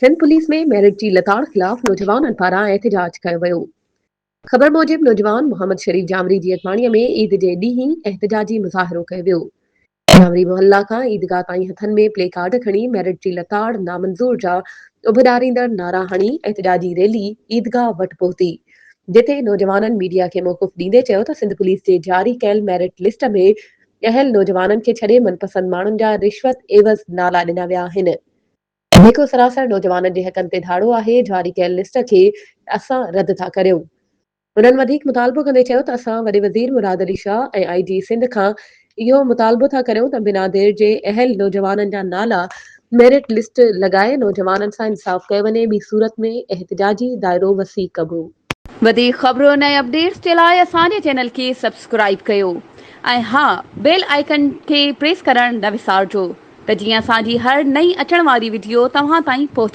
Sindh police ۾ merit جي لتاڙ خلاف نوجوانن پاران احتجاج ڪيو ويو. خبر موجب نوجوان محمد شريف جانوري جي اڳواڻي ۾ عيد جي ڏينهن احتجاجي مظاهرو ڪيو ويو. جانوري محلا کان عيدگاهه تائين هٿن ۾ پلي ڪارڊ کڻي ميرٽ جي لتاڙ نامنظور جا اڀ ڏاريندڙ نعرا هڻي احتجاجي ريلي عيدگاهه وٽ پهتي جتي نوجوانن ميڊيا کي موقف ڏيندي چيو ته سنڌ پوليس جي جاري ڪيل ميرٽ لسٽ ۾ اهل نوجوانن کي ڇڏي من پسند ماڻهن جا رشوت عيوض نالا ڏنا ويا آهن. جيڪو سراسر نوجوانن جي حقن تي ڌاڙو آهي، جاري ڪيل لسٽ کي اسان رد ٿا ڪريون. هنن وڌيڪ مطالبو ڪندي چيو ته اسان وڏي وزير مراد علي شاهه ۽ آء جي سنڌ کان اهو مطالبو ٿا ڪريون ته بنا دير جي اهل نوجوانن جا نالا ميرٽ لسٽ لڳائي نوجوانن سان انصاف ڪيو وڃي ٻي صورت ۾ احتجاجي دائرو وسيع ڪبو. وڌيڪ خبرن ۽ اپڊيٽس جي لاء اسان جي چينل کي سبسڪرائيب ڪيو ۽ ها بيل آئيڪن کي پريس ڪرڻ نه وسارجو. ته جيئن اسان جي هر نئين اچڻ واري وڊيو توهان تائين پهچي.